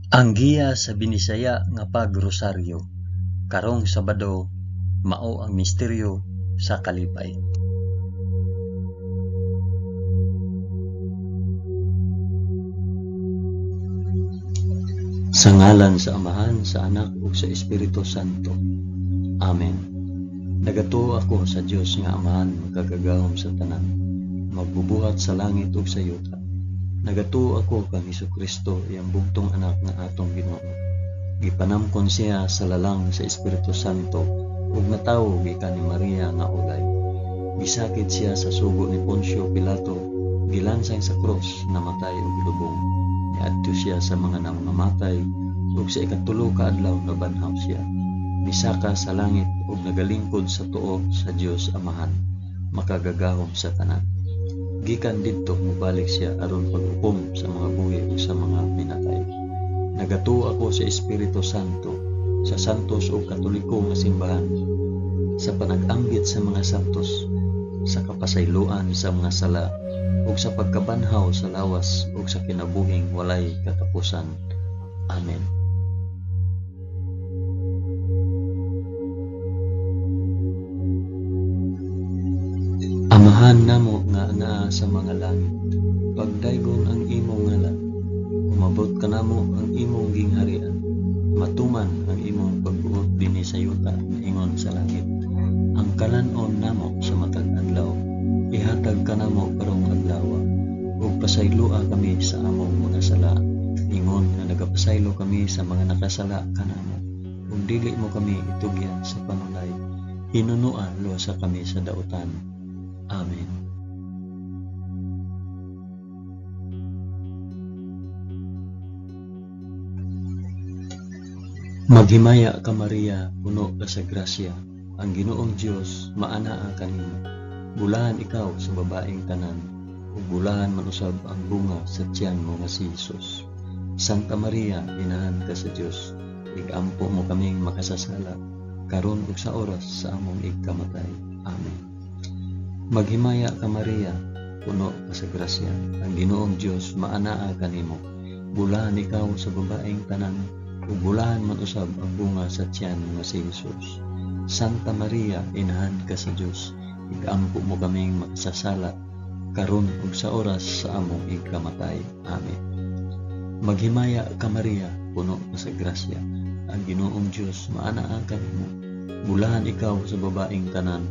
Ang giya sa Binisaya nga pagrosaryo karong Sabado mao ang misteryo sa kalipay. Sa ngalan sa Amahan, sa Anak ug sa Espiritu Santo. Amen. Nagatuo ako sa Dios nga Amahan makagagahom sa tanan, magbubuhat sa langit ug sa yuta. Nagatuo ako kang Hesukristo, iyang bugtong anak nga atong Ginoo. Gipanamkon siya sa lalang sa Espiritu Santo ug natawo gikan ni Maria nga ulay. Gisakit siya sa sugo ni Poncio Pilato, gilansang sa krus, namatay ug gilubong. Niadto siya sa mga nangamatay ug sa ikatulo ka adlaw nabanhaw siya. Misaka sa langit ug nagalingkod sa tuo sa Dios Amahan, makagagahom sa tanan. Gikan didto mobalik siya aron paghukom sa mga buhi ug sa mga minatay. Nagatuo ako sa Espiritu Santo, sa santos ug katoliko nga simbahan, sa panag-ambit sa mga santos, sa kapasayloan sa mga sala, ug sa pagkabanhaw sa lawas ug sa kinabuhing walay katapusan. Amen. Amahan namo nga anaa sa mga langit, pagdaygon ang imong ngalan, umabot kanamo ang imong gingharian, matuman ang imong pagbuot dinhi sa yuta maingon sa langit. Ang kalan-on namo sa matag adlaw, ihatag kanamo karong adlawa, ug pasayloa kami sa among mga sala, ingon nga nagapasaylo kami sa mga nakasala kanamo, ug dili mo kami itugyan sa panulay, hinunoa luwasa kami sa dautan. Amen. Maghimaya ka Maria, puno ka sa grasya, ang Ginoong Dios maanaa kanimo. Bulahan ikaw sa babaeng tanan, ug bulahan man usab ang bunga sa tiyan mo nga si Jesus. Santa Maria, inahan ka sa Dios, igampo mo kaming makasasala, karon ug sa oras sa among igkamatay. Amen. Maghimaya ka Maria, puno ka sa grasya, ang Ginoong Dios maanaa kanimo. Bulahan ikaw sa babaeng tanan, ug bulahan man usab ang bunga sa tiyan nga si Jesus. Santa Maria, inahan ka sa Dios, igampo mo kaming makasasala, karon ug sa oras sa among igkamatay. Amen. Maghimaya ka Maria, puno ka sa grasya, ang Ginoong Dios maanaa kanimo. Bulahan ikaw sa babaeng tanan,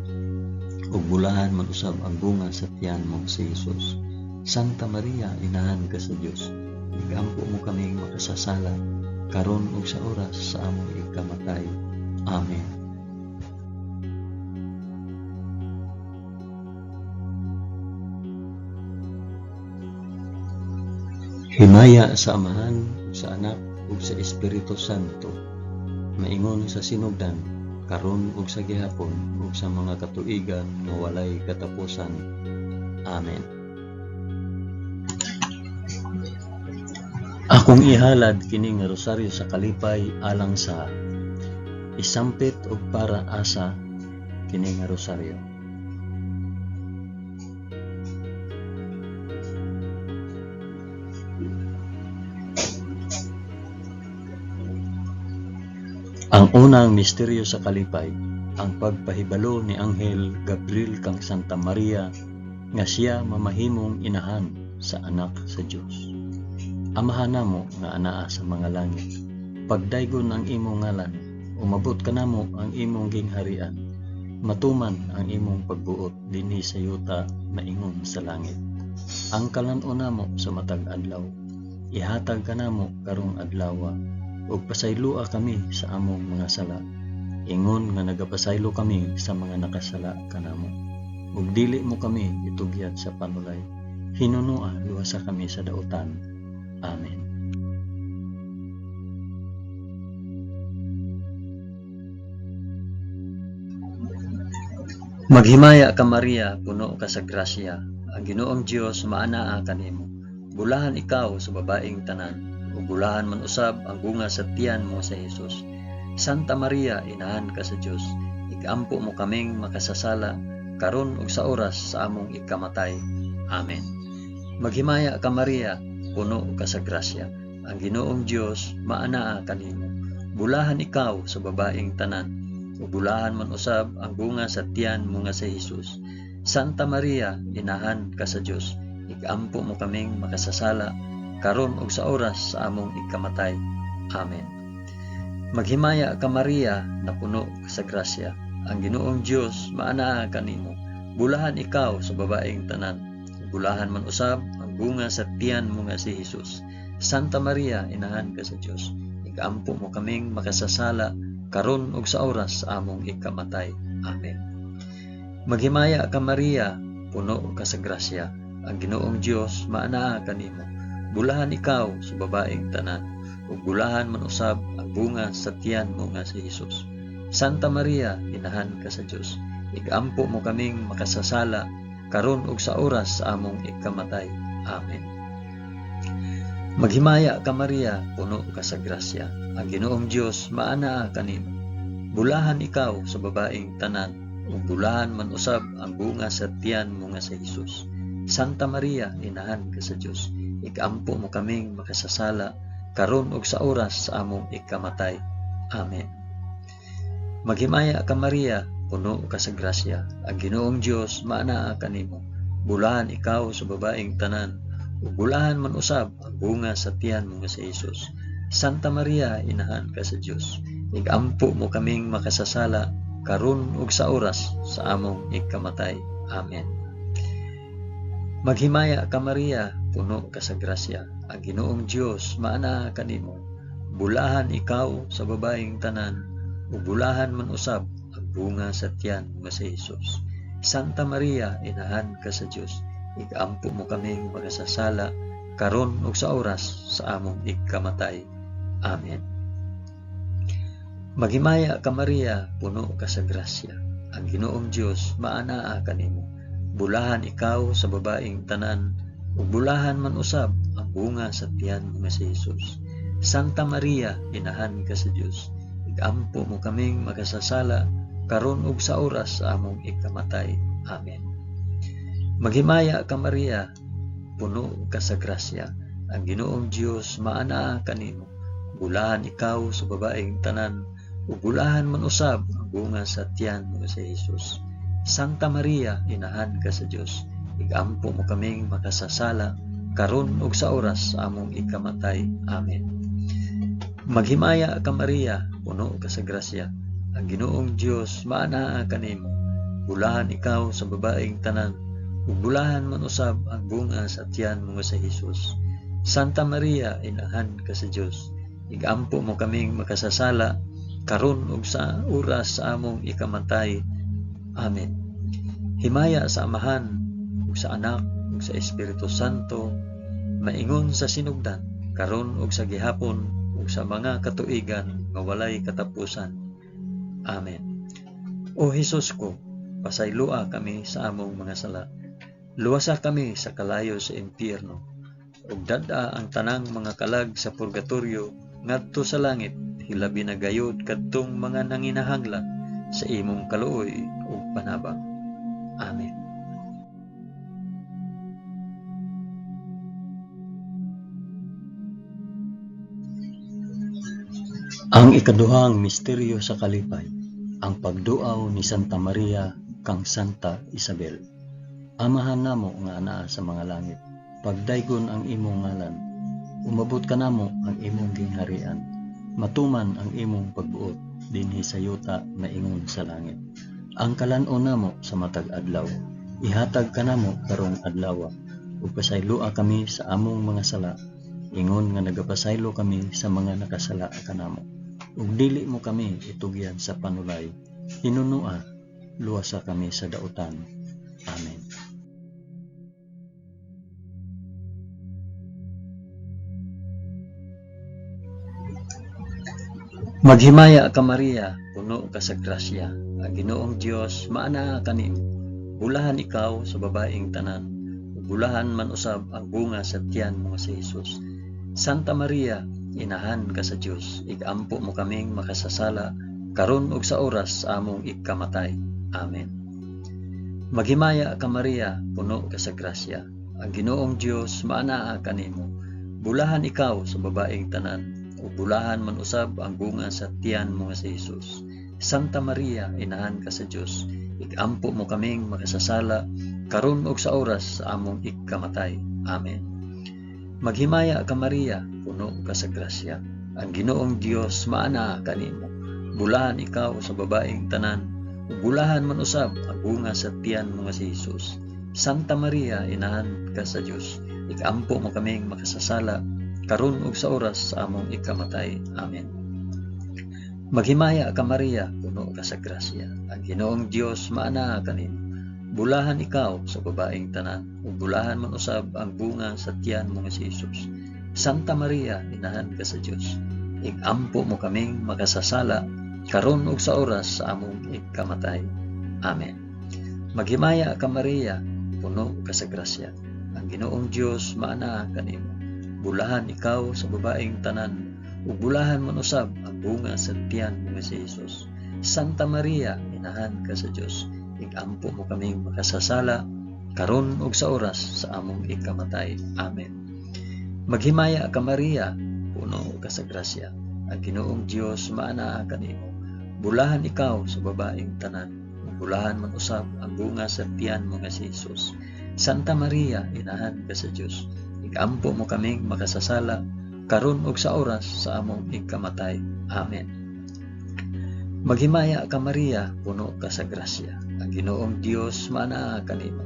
ug bulahan man usab ang bunga sa tiyan mo si Jesus. Santa Maria, inahan ka sa Dios, igampo mo kaming makasasala, karon ug sa oras sa among igkamatay. Amen. Himaya sa Amahan, ug sa Anak, ug sa Espiritu Santo, maingon sa sinugdan, karon ug sa gihapon, ug sa mga katuigan nga walay katapusan. Amen. Akong ihalad kini nga rosaryo sa kalipay alang sa isampit og para asa kini nga rosaryo. Ang unang misteryo sa kalipay, ang pagpahibalo ni Anghel Gabriel kang Santa Maria nga siya mamahimong inahan sa anak sa Dios. Amahan namo nga anaa sa mga langit, pagdaygon ang imong ngalan, umabot kanamo ang imong gingharian, matuman ang imong pagbuot dinhi sa yuta maingon sa langit. Ang kalan-on namo sa matag adlaw, ihatag kanamo karong adlawa, ug pasayloa kami sa among mga sala, ingon nga nagapasaylo kami sa mga nakasala kanamo. Ug dili mo kami itugyan sa panulay, hinunoa luwasa kami sa dautan. Amen. Maghimaya ka Maria, puno ka sa grasya, ang Ginoong Dios maanaa kanimo. Bulahan ikaw sa babaeng tanan, ug bulahan man usab ang bunga sa tiyan mo sa Jesus. Santa Maria, inahan ka sa Dios, igampo mo kaming makasasala, karon ug sa oras sa among ikamatay. Amen. Maghimaya ka Maria, puno ka sa grasya, Ang Ginoong Dios maanaa kanimo. Bulahan ikaw sa babaeng tanan, ug bulahan man usab ang bunga sa tiyan mo nga si Hesus. Santa Maria, inahan ka sa Dios, igampo mo kaming makasasala karon ug sa oras sa among ikamatay. Amen. Maghimaya ka Maria, napuno ka sa grasya. Ang Ginoong Dios maanaa kanimo. Bulahan ikaw sa babaeng tanan, ug bulahan man usab ang bunga sa tiyan mo nga si Hesus. Santa Maria, inahan ka sa Dios, igampo mo kaming makasasala karon ug sa oras sa among ikamatay. Amen. Maghimaya ka Maria, puno ka sa grasya. Ang Ginoong Dios maanaa kanimo. Bulahan ikaw sa babaeng tanan, ug bulahan man usab ang bunga sa tiyan mo nga si Hesus. Santa Maria, inahan ka sa Dios, igampo mo kaming makasasala karon ug sa oras sa among ikamatay. Amen. Maghimaya ka Maria, puno ka sa grasya. Ang Ginoong Dios maanaa kanimo. Bulahan ikaw sa babaeng tanan, ug bulahan man usab ang bunga sa tiyan mo nga si Hesus. Santa Maria, inahan ka sa Dios, ikampo mo kaming makasasala karon ug sa oras sa among ikamatay. Amen. Maghimaya ka Maria, puno ka sa grasya. Ang Ginoong Dios maanaa kanimo. Bulahan ikaw sa babaeng tanan, ug bulahan man usab ang bunga sa tiyan mo nga si Hesus. Santa Maria, inahan ka sa Dios, igampo mo kaming makasasala karon ug sa oras sa among ikamatay. Amen. Maghimaya ka Maria, puno ka sa grasya. Ang Ginoong Dios maanaa kanimo. Bulahan ikaw sa babaeng tanan, ug bulahan man usab ang bunga sa tiyan mo nga si Hesus. Santa Maria, inahan ka sa Dios, igampo mo kaming makasasala karon ug sa oras sa among ikamatay. Amen. Maghimaya ka Maria, puno ka sa grasya. Ang Ginoong Dios maanaa kanimo. Bulahan ikaw sa babaeng tanan, ug bulahan man usab ang bunga sa tiyan mo nga si Hesus. Santa Maria, inahan ka sa Dios, igampo mo kaming makasasala karon ug sa oras sa among ikamatay. Amen. Maghimaya ka Maria, puno ka sa grasya. Ang Ginoong Dios maanaa kanimo. Bulahan ikaw sa babaeng tanan, ug bulahan man usab ang bunga sa tiyan mo nga si Hesus. Santa Maria, inahan ka sa Dios, igampo mo kaming makasasala karon ug sa oras sa among ikamatay. Amen. Maghimaya ka Maria, puno ka sa grasya. Ang Ginoong Dios maanaa kanimo. Bulahan ikaw sa babaeng tanan, ug bulahan man usab ang bunga sa tiyan mo nga si Hesus. Santa Maria, inahan ka sa Dios, igampo mo kaming makasasala karon ug sa oras sa among ikamatay. Amen. Himaya sa Amahan ug sa Anak ug sa Espiritu Santo, maingon sa sinugdan, karon ug sa gihapon ug sa mga katuigan nga walay katapusan. Amen. O Hesus ko, pasayloa kami sa among mga sala. Luwasa kami sa kalayo sa impyerno, ug dad-a ang tanang mga kalag sa purgatorio ngadto sa langit, hilabi na gayud kadtong mga nanginahanglan sa imong kaluoy ug panabang. Amen. Ang ikaduhang misteryo sa kalipay, ang pagduaw ni Santa Maria kang Santa Isabel. Amahan namo nga anaa sa mga langit, pagdaygon ang imong ngalan, umabot kanamo ang imong gingharian, matuman ang imong pagbuot dinhi sa yuta maingon sa langit. Ang kalan-on namo sa matag adlaw, ihatag kanamo karong adlaw, ug pasayloa kami sa among mga sala, ingon nga nagapasaylo kami sa mga nakasala kanamo. Ug dili mo kami itugyan sa panulay, hinunua, luwasa kami sa dautan. Amen. Maghimaya ka Maria, puno ka sa grasya. Ang Ginoong Dios maanaa kanimo. Bulahan ikaw sa babaeng tanan, ug bulahan man usab ang bunga sa tiyan mo nga si Hesus. Santa Maria, inahan ka sa Dios, igampo mo kaming makasasala karon ug sa oras sa among ikamatay. Amen. Maghimaya ka Maria, puno ka sa grasya. Ang Ginoong Dios maanaa kanimo. Bulahan ikaw sa babaeng tanan, ug bulahan man usab ang bunga sa tiyan mo nga si Hesus. Santa Maria, inahan ka sa Dios, igampo mo kaming makasasala karon ug sa oras sa among ikamatay. Amen. Maghimaya ka Maria, puno ka sa grasya. Ang Ginoong Dios maanaa kanimo. Bulahan ikaw sa babaeng tanan, ug bulahan man usab ang bunga sa tiyan mo nga si Hesus. Santa Maria, inahan ka sa Dios, ikampo mo kaming makasasala karon ug sa oras sa among ikamatay. Amen. Maghimaya ka Maria, puno ka sa grasya. Ang Ginoong Dios maanaa kanimo. Bulahan ikaw sa babaeng tanan, ug bulahan man usab ang bunga sa tiyan mo nga si Hesus. Santa Maria, inahan ka sa Dios, igampo mo kaming makasasala karon ug sa oras sa among ikamatay. Amen. Maghimaya ka Maria, puno ka sa grasya. Ang Ginoong Dios maanaa kanimo. Bulahan ikaw sa babaeng tanan, ug bulahan man usab ang bunga sa tiyan mo nga si Hesus. Santa Maria, inahan ka sa Dios, igampo mo kaming makasasala karon ug sa oras sa among ikamatay. Amen. Maghimaya ka Maria, puno ka sa grasya. Ang Ginoong Dios maanaa kanimo. Bulahan ikaw sa babaeng tanan, ug bulahan man usab ang bunga sa tiyan mo nga si Hesus. Santa Maria, inahan ka sa Dios, igampo mo kaming makasasala karon ug sa oras sa among ikamatay. Amen. Maghimaya ka Maria, puno ka sa grasya. Ang Ginoong Dios maanaa kanimo.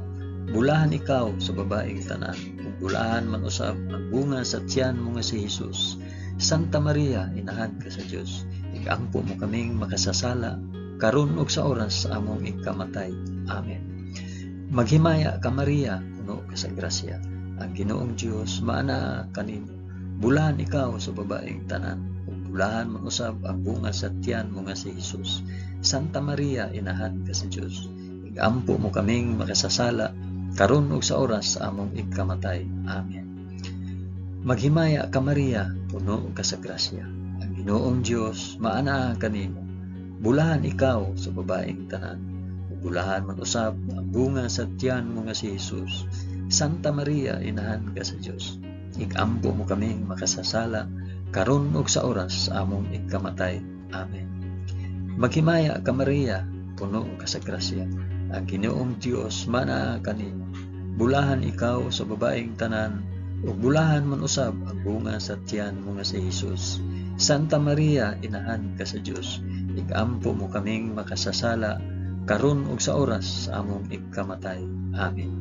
Bulahan ikaw sa babaeng tanan, ug bulahan man usab ang bunga sa tiyan mo nga si Hesus. Santa Maria, inahan ka sa Dios, igampo mo kaming makasasala karon ug sa oras sa among ikamatay. Amen. Maghimaya ka Maria, puno ka sa grasya. Ang Ginoong Dios maanaa kanimo. Bulahan ikaw sa babaeng tanan, ug bulahan man usab ang bunga sa tiyan mo nga si Hesus. Santa Maria, inahan ka sa Dios, igampo mo kaming makasasala karon ug sa oras sa among ikamatay. Amen. Maghimaya ka Maria, puno ka sa grasya. Ang Ginoong Dios maanaa kanimo. Bulahan ikaw sa babaeng tanan, ug bulahan man usab ang bunga sa tiyan mo nga si Hesus. Santa Maria, inahan ka sa Dios, igampo mo kaming makasasala karon ug sa oras sa among ikamatay. Amen. Maghimaya ka Maria, puno ka sa grasya. Ang Ginoong Dios maanaa kanimo. Bulahan ikaw sa babaeng tanan, ug bulahan man usab ang bunga sa tiyan mo nga si Hesus. Santa Maria, inahan ka sa Dios, igampo mo kaming makasasala karon ug sa oras sa among ikamatay. Amen.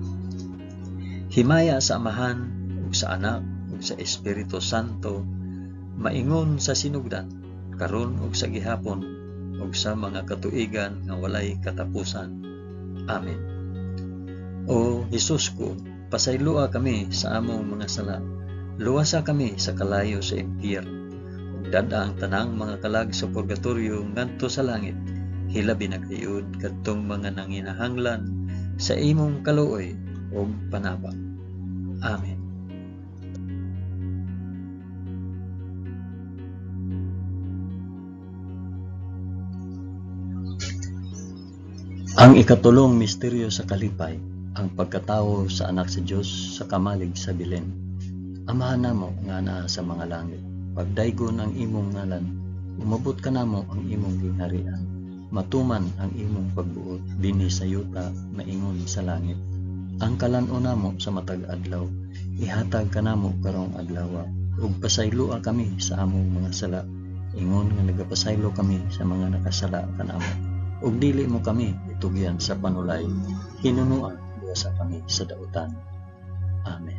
Himaya sa Amahan ug sa Anak ug sa Espiritu Santo, maingon sa sinugdan, karon ug sa gihapon ug sa mga katuigan nga walay katapusan. Amen. O Hesus ko, pasayloa kami sa among mga sala. Luwasa kami sa kalayo sa impyerno. Ug dad-a ang tanang mga kalag sa purgatorio ngadto sa langit. Hilabi na gayud kadtong mga nanginahanglan sa imong kaluoy ug panabang. Amen. Ang ikatulong misteryo sa kalipay, ang pagkatawo sa anak sa Dios sa kamalig sa Belen. Amahan namo nga naa sa mga langit, pagdaygon ang imong ngalan, umabot kanamo ang imong gingharian, matuman ang imong pagbuot dinhi sa yuta maingon sa langit. Ang kalan-on namo sa matag adlaw, ihatag kanamo karong adlawa, ug pasayloa kami sa among mga sala, ingon nga nagapasaylo kami sa mga nakasala kanamo. Ug dili mo kami itugyan sa panulay, hinunuan luwasa kami sa dautan. Amen.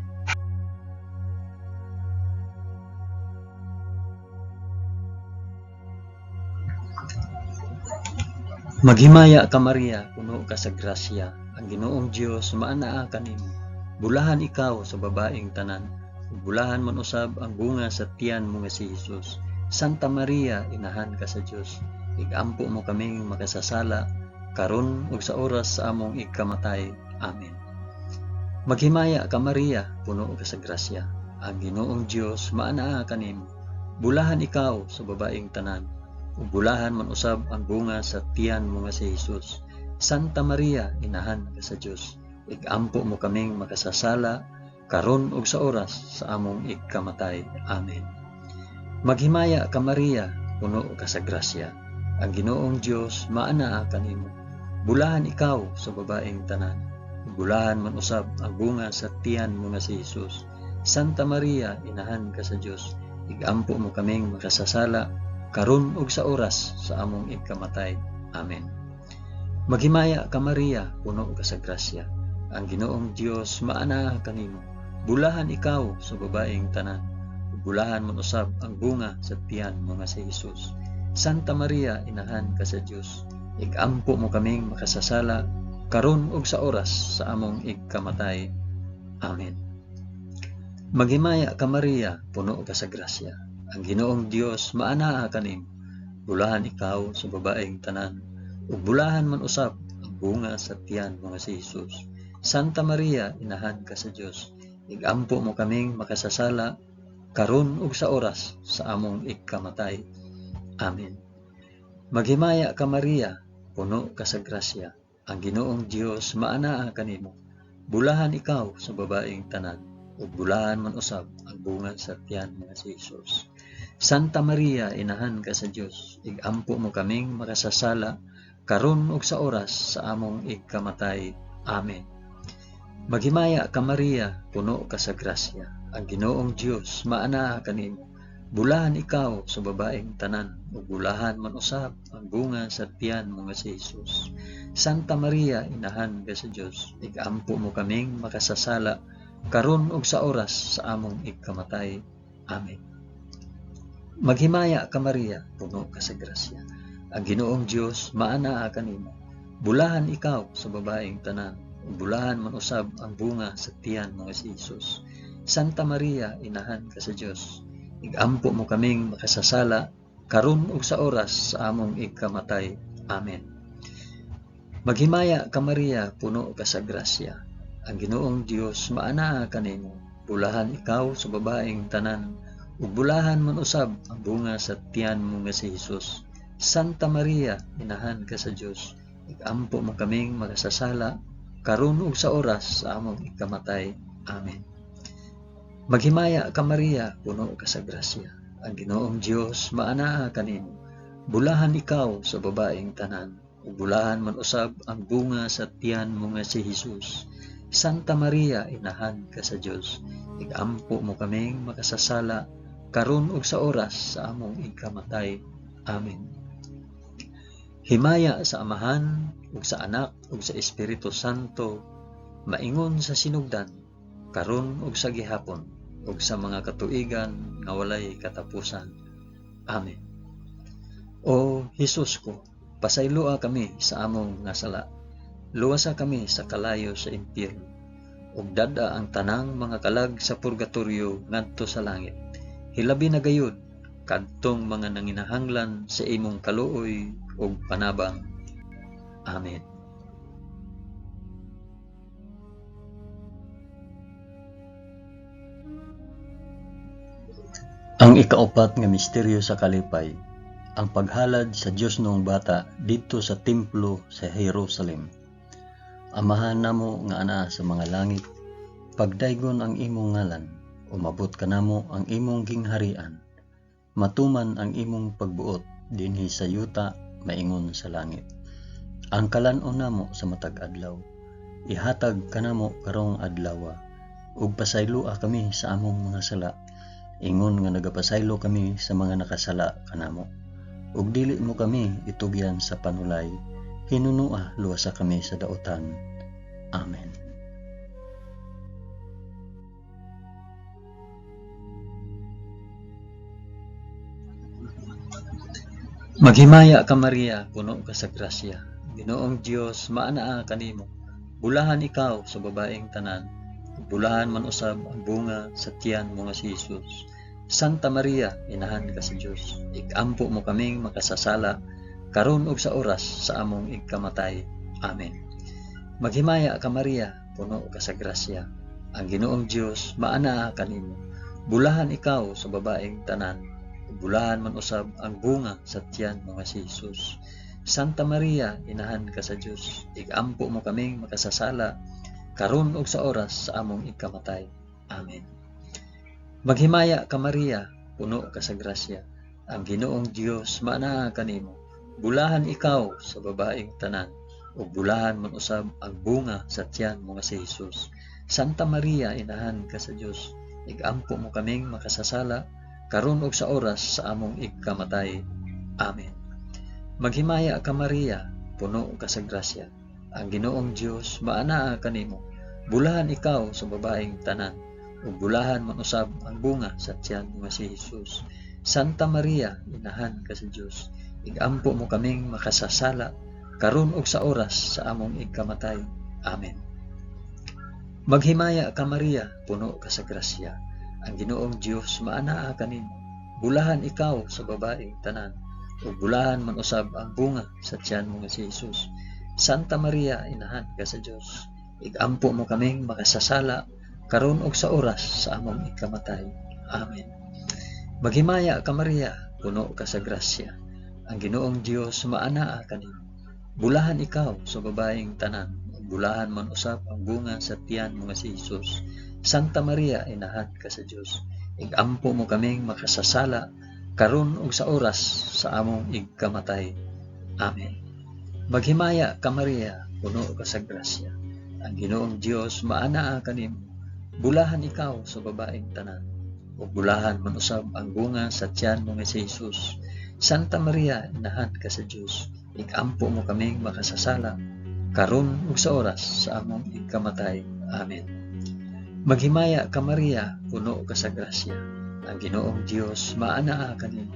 Maghimaya ka Maria, puno ka sa grasya. Ang Ginoong Dios maanaa kanimo. Bulahan ikaw sa babaeng tanan, ug bulahan man usab ang bunga sa tiyan mo nga si Hesus. Santa Maria, inahan ka sa Dios, igampo mo kaming makasasala karon ug sa oras sa among ikamatay. Amen. Maghimaya ka Maria, puno ka sa grasya. Ang Ginoong Dios maanaa kanimo. Bulahan ikaw sa babaeng tanan, ug bulahan man usab ang bunga sa tiyan mo nga si Hesus. Santa Maria, inahan ka sa Dios, igampo mo kaming makasasala karon ug sa oras sa among ikamatay. Amen. Maghimaya ka Maria, puno ka sa grasya. Ang Ginoong Dios maanaa kanimo. Bulahan ikaw sa babaeng tanan. Bulahan man usab ang bunga sa tiyan mo nga si Jesus. Santa Maria, inahan ka sa Dios, igampo mo kaming makasasala karon ug sa oras sa among ikamatay. Amen. Maghimaya ka Maria, puno ka sa grasya. Ang Ginoong Dios maanaa kanimo. Bulahan ikaw sa babaeng tanan. Bulahan man usab ang bunga sa tiyan mo nga si Jesus. Santa Maria, inahan ka sa Dios, igampo mo kaming makasasala karon ug sa oras sa among ikamatay. Amen. Maghimaya ka Maria, puno ka sa grasya. Ang Ginoong Dios maanaa kanimo. Bulahan ikaw sa babaeng tanan, ug bulahan man usab ang bunga sa tiyan mo nga si Jesus. Santa Maria, inahan ka sa Dios, igampo mo kaming makasasala karon ug sa oras sa among ikamatay. Amen. Maghimaya ka Maria, puno ka sa grasya. Ang Ginoong Dios maanaa kanimo. Bulahan ikaw sa babaeng tanan, ug bulahan man usab ang bunga sa tiyan mo nga si Jesus. Santa Maria, inahan ka sa Dios, igampo mo kaming makasasala karon ug sa oras sa among ikamatay. Amen. Maghimaya ka Maria, puno ka sa grasya. Ang Ginoong Dios maanaa kanimo. Bulahan ikaw sa babaeng tanan, ug bulahan man usab ang bunga sa tiyan mo nga si Jesus. Santa Maria, inahan ka sa Dios, igampo mo kaming makasasala karon ug sa oras sa among ikamatay. Amen. Maghimaya ka Maria, puno ka sa grasya. Ang Ginoong Dios maanaa kanimo. Bulahan ikaw sa babaeng tanan, ug bulahan man usab ang bunga sa tiyan mo nga si Jesus. Santa Maria, inahan ka sa Dios, igampo mo kaming makasasala karon ug sa oras sa among ikamatay. Amen. Maghimaya ka Maria, puno ka sa grasya. Ang Ginoong Dios maanaa kanimo. Bulahan ikaw sa babaeng tanan, ug bulahan man usab ang bunga sa tiyan mo nga si Jesus. Santa Maria, inahan ka sa Dios, igampo mo kaming makasasala karon ug sa oras sa among ikamatay. Amen. Maghimaya ka Maria, puno ka sa grasya. Ang Ginoong Dios maanaa kanimo. Bulahan ikaw sa babaeng tanan, ug bulahan man usab ang bunga sa tiyan mo nga si Jesus. Santa Maria, inahan ka sa Dios, igampo mo kaming makasasala karon ug sa oras sa among ikamatay. Amen. Himaya sa Amahan ug sa Anak ug sa Espiritu Santo, maingon sa sinugdan, karon ug sa gihapon, ug sa mga katuigan nga walay katapusan. Amen. O Hesus ko, pasayloa kami sa among nga sala. Luwasa kami sa kalayo sa impyerno, ug dad-a ang tanang mga kalag sa purgatorio ngadto sa langit. Hilabi na gayud kadtong mga nanginahanglan sa imong kaluoy ug panabang. Amen. Ang ikaupat nga misteryo sa kalipay, ang paghalad sa Dios noong bata didto sa templo sa Jerusalem. Amahan namo nga anaa sa mga langit, pagdaygon ang imong ngalan, umabot kanamo ang imong gingharian. Matuman ang imong pagbuot dinhi sa yuta maingon sa langit. Ang kalan-on namo sa matag adlaw, ihatag kanamo karong adlawa, ug pasayloa kami sa among mga sala, ingon nga nagapasaylo kami sa mga nakasala kanamo. Ug dili mo kami itugyan sa panulay, hinunua luwasa kami sa dautan. Amen. Maghimaya ka Maria, puno ka sa grasya. Ginoong Dios maanaa kanimo. Bulahan ikaw sa babaeng tanan, bulahan man usab ang bunga sa tiyan mo nga si Jesus. Santa Maria, inahan ka sa Dios, ikampo mo kaming makasasala karon ug sa oras sa among ikamatay. Amen. Maghimaya ka Maria, puno ka sa grasya. Ang Ginoong Dios maanaa kanimo. Bulahan ikaw sa babaeng tanan, bulahan man usab ang bunga sa tiyan mo nga si Jesus. Santa Maria, inahan ka sa Dios, igampo mo kaming makasasala karon ug sa oras sa among ikamatay. Amen. Maghimaya ka Maria, puno ka sa grasya. Ang Ginoong Dios maanaa kanimo. Bulahan ikaw sa babaeng tanan, ug bulahan man usab ang bunga sa tiyan mo nga si Hesus. Santa Maria, inahan ka sa Dios, igampo mo kaming makasasala karon ug sa oras sa among igkamatay. Amen. Maghimaya ka Maria, puno ka sa grasya. Ang Ginoong Dios maanaa kanimo. Bulahan ikaw sa babaeng tanan, ug bulahan man usab ang bunga sa tiyan mo nga si Hesus. Santa Maria, inahan ka sa Dios, igampo mo kaming makasasala karon ug sa oras sa among igkamatay. Amen. Maghimaya ka Maria, puno ka sa grasya. Ang Ginoong Dios maanaa kanimo. Bulahan ikaw sa babaeng tanan, ug bulahan man usab ang bunga sa tiyan mo nga si Hesus. Santa Maria, inahan ka sa Dios, igampo mo kaming makasasala karon ug sa oras sa among ikamatay. Amen. Maghimaya ka Maria, puno ka sa grasya. Ang Ginoong Dios maanaa kanimo. Bulahan ikaw sa babaeng tanan, ug bulahan man usab ang bunga sa tiyan mo nga si Hesus. Santa Maria, inahan ka sa Dios, igampo mo kaming makasasala karon ug sa oras sa among igkamatay. Amen. Maghimaya ka Maria, puno ka sa grasya. Ang Ginoong Dios maanaa kanimo. Bulahan ikaw sa babaeng tanan, ug bulahan man usab ang bunga sa tiyan mo nga si Hesus. Santa Maria, inahan ka sa Dios, igampo mo kaming makasasala karon ug sa oras sa among igkamatay. Amen. Maghimaya ka Maria, puno ka sa grasya. Ang Ginoong Dios maanaa kanimo.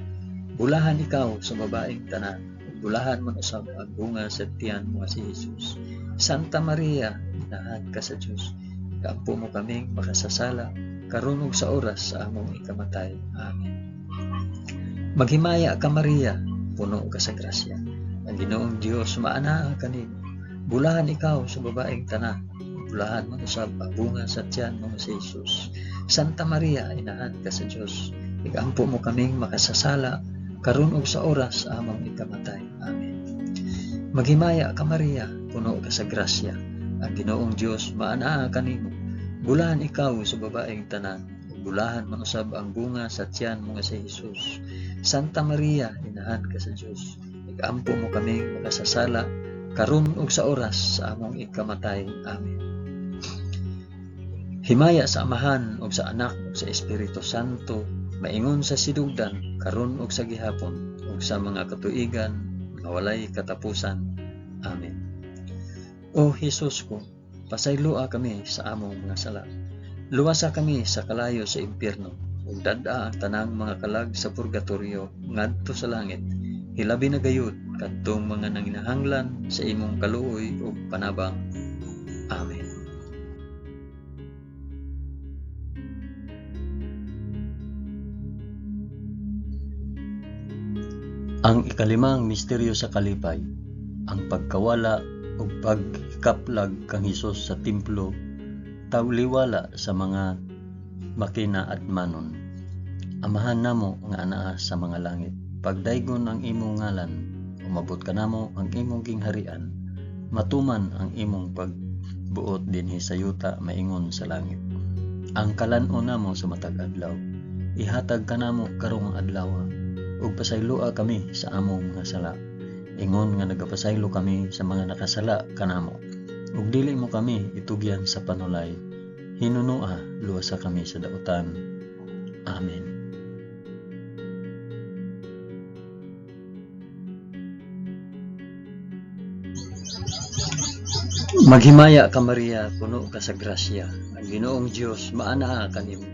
Bulahan ikaw sa babaeng tanan, ug bulahan man usab ang bunga sa tiyan mo nga si Hesus. Santa Maria, inahan ka sa Dios, igampo mo kaming makasasala karon ug sa oras sa among ikamatay. Amen. Maghimaya ka Maria, puno ka sa grasya. Ang Ginoong Dios maanaa kanimo. Bulahan ikaw sa babaeng tanan, ug bulahan man usab ang bunga sa tiyan mo nga si Hesus. Santa Maria, inahan ka sa Dios, igampo mo kaming makasasala karon ug sa oras sa among ikamatay. Amen. Maghimaya ka Maria, puno ka sa grasya. Ang Ginoong Dios maanaa kanimo. Bulahan ikaw sa babaeng tanan, ug bulahan man usab ang bunga sa tiyan mo nga si Hesus. Santa Maria, inahan ka sa Dios, igampo mo kaming makasasala karon ug sa oras sa among ikamatay. Amen. Himaya sa Amahan ug sa Anak ug sa Espiritu Santo, maingon sa sidugdan karon ug sa gihapon ug sa mga katuigan nga walay katapusan. Amen. O Hesus ko, pasayloa kami sa among mga sala. Luwasa kami sa kalayo sa impyerno ug dad-a ang tanang mga kalag sa purgatorio ngadto sa langit. Hilabi na gayud kadtong mga nanginahanglan sa imong kaluoy ug panabang. Amen. Ang ikalimang misteryo sa kalipay, ang pagkawala ug pagkaplag kang Hesus sa templo, tawliwala sa mga makinaadmanon. Amahan namo nga anaa sa mga langit, pagdaygon ang imong ngalan, umabot kanamo ang imong gingharian, matuman ang imong pagbuot dinhi sa yuta maingon sa langit. Ang kalan-on namo sa matag adlaw, ihatag kanamo karong adlaw, ug pasayloa kami sa among mga sala, ingon nga nagapasaylo kami sa mga nakasala kanamo. Ug dili mo kami itugyan sa panulay, hinunoa luwasa kami sa dautan. Amen. Maghimaya ka Maria, puno ka sa grasya. Ang Ginoong Dios maanaa kanimo.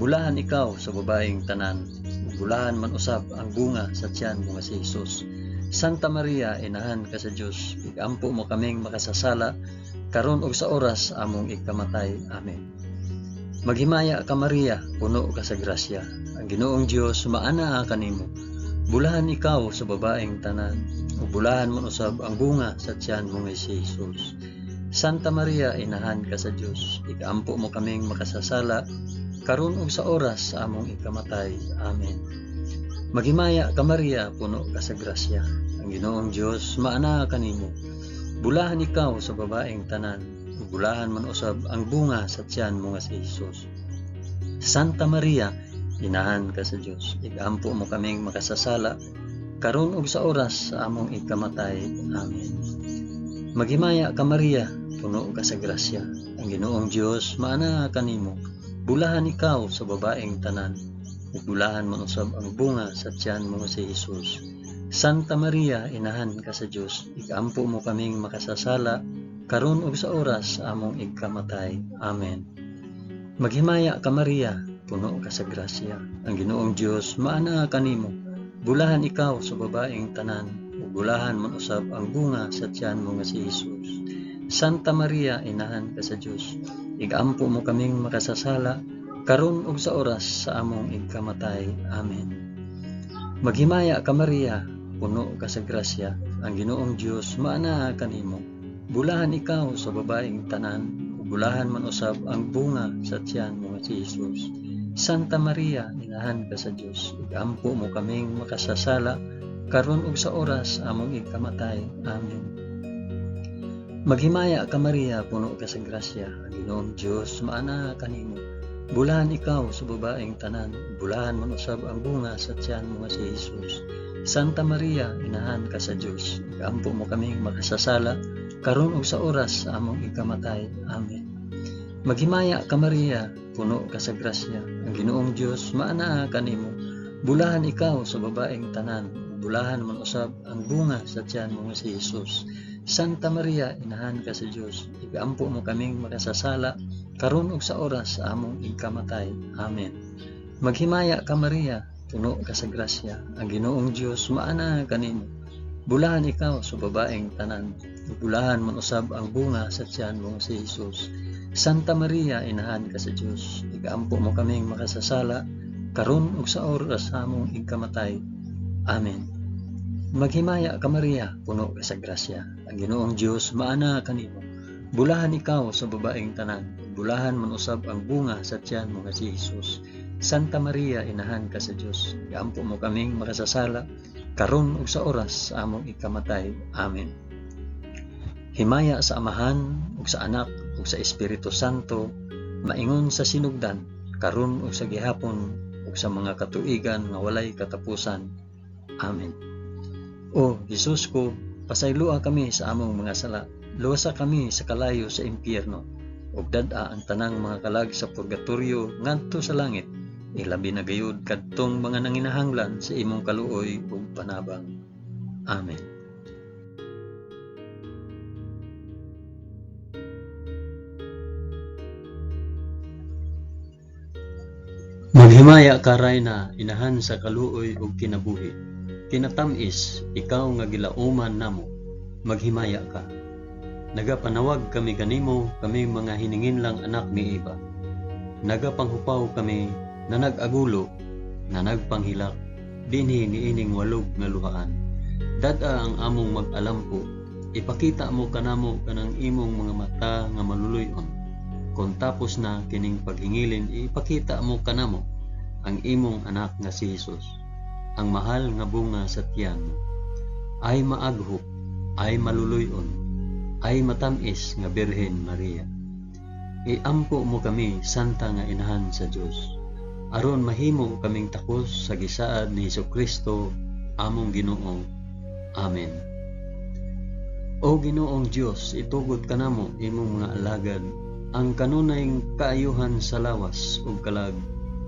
Bulahan ikaw sa babaeng tanan, ug bulahan man usab ang bunga sa tiyan mo nga si Hesus. Santa Maria, inahan ka sa Dios, igampo mo kaming makasasala karon ug sa oras among ikamatay. Amen. Maghimaya ka Maria, puno ka sa grasya. Ang Ginoong Dios maanaa kanimo. Bulahan ikaw sa babaeng tanan, ug bulahan man usab ang bunga sa tiyan mo nga si Hesus. Santa Maria, inahan ka sa Dios, igampo mo kaming makasasala karon ug sa oras sa among ikamatay. Amen. Maghimaya ka Maria, puno ka sa grasya. Ang Ginoong Dios maanaa kanimo. Bulahan ikaw sa babaeng tanan, ug bulahan man usab ang bunga sa tiyan mo nga si Hesus. Santa Maria, inahan ka sa Dios, igampo mo kaming makasasala, karon ug sa oras sa among ikamatay. Amen. Maghimaya ka Maria, puno ka sa grasya. Ang Ginoong Dios maanaa kanimo. Bulahan ikaw sa babaeng tanan, ug bulahan man usab ang bunga sa tiyan mo si Jesus. Santa Maria, inahan ka sa Dios, igampo mo kaming makasasala, karon ug sa oras sa among ikamatay. Amen. Maghimaya ka Maria, puno ka sa grasya. Ang Ginoong Dios maanaa kanimo. Bulahan ikaw sa babaeng tanan, ug bulahan man usab ang bunga sa tiyan mo nga si Jesus. Santa Maria, inahan ka sa Dios, igampo mo kaming makasasala, karon ug sa oras sa among ikamatay. Amen. Maghimaya ka Maria, puno ka sa grasya. Ang Ginoong Dios maanaa kanimo. Bulahan ikaw sa babaeng tanan, ug bulahan man usab ang bunga sa tiyan mo nga si Jesus. Santa Maria, inahan ka sa Dios, igampo mo kaming makasasala, karon ug sa oras among ikamatay. Amen. Maghimaya ka Maria, puno ka sa grasya. Ang Ginoong Dios maanaa kanimo. Bulahan ikaw sa babaeng tanan, bulahan man usab ang bunga sa tiyan mo nga si Jesus. Santa Maria, inahan ka sa Dios, igampo mo kaming makasasala, karon ug sa oras sa among ikamatay. Amen. Maghimaya ka Maria, puno ka sa grasya. Ang Ginoong Dios maanaa kanimo. Bulahan ikaw sa babaeng tanan, bulahan man usab ang bunga sa tiyan mo nga si Jesus. Santa Maria, inahan ka sa Dios, igampo mo kaming makasasala, karon ug sa oras sa among ikamatay. Amen. Maghimaya ka Maria, puno ka sa grasya. Ang Ginoong Dios maanaa kanimo. Bulahan ikaw sa babaeng tanan, bulahan man usab ang bunga sa tiyan mo si Jesus. Santa Maria, inahan ka sa Dios, igampo mo kaming makasasala, karon ug sa oras sa among ikamatay. Amen. Maghimaya ka Maria, puno ka sa grasya. Ang Ginoong Dios maanaa kanimo. Bulahan ikaw sa babaeng tanan, bulahan man usab ang bunga sa tiyan mo nga si Jesus. Santa Maria, inahan ka sa Dios, iampo mo kaming makasasala, karon ug sa oras sa among ikamatay. Amen. Himaya sa Amahan ug sa Anak ug sa Espiritu Santo, maingon sa sinugdan, karon ug sa gihapon ug sa mga katuigan nga walay katapusan. Amen. O Jesus ko, pasayloa kami sa among mga sala, luwasa kami sa kalayo sa impyerno, ug dad-a ang tanang mga kalag sa purgatorio ngadto sa langit, ilabi na gayud kadtong mga nanginahanglan sa imong kaluoy ug panabang. Amen. Maghimaya ka Rayna, inahan sa kaluoy ug kinabuhi. Kinatamis, ikaw nga gilauman namo, maghimaya ka. Nagapanawag kami kanimo, kami mga hininginlang anak ni Eva. Nagapanghupaw kami na nag-agulo, na nagpanghilak, dinhi niining walog nga luhaan. Dad-a ang among mag-alampo, ipakita mo kanamo kanang imong mga mata nga maluluy-on. Kon tapos na kining paghingilin, ipakita mo kanamo ang imong anak nga si Jesus, ang mahal nga bunga sa tiyan mo. Ay maaghop, ay maluluy-on, ay matamis nga Birhen Maria. Iampo mo kami, Santa nga Inahan sa Dios, aron mahimo kaming takos sa gisaad ni Hesukristo among Ginoo. Amen. O Ginoong Dios, itugot kanamo imong mga alagad ang kanunay kaayuhan sa lawas ug kalag,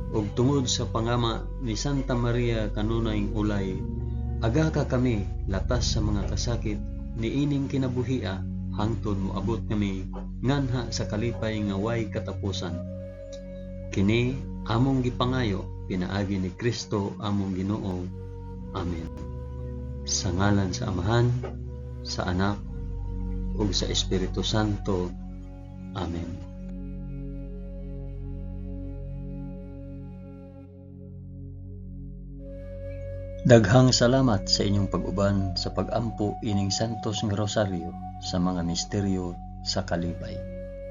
ug tungod sa pangama ni Santa Maria kanunay ulay, agaka kami latas sa mga kasakit niining kinabuhia hangtod moabot kami nganha sa kalipay nga way katapusan. Kini among gipangayo pinaagi ni Kristo among Ginoo. Amen. Sa ngalan sa Amahan, sa Anak, ug sa Espiritu Santo. Amen. Daghang salamat sa inyong pag-uban sa pag-ampo ining Santos nga Rosaryo sa mga misteryo sa kalipay.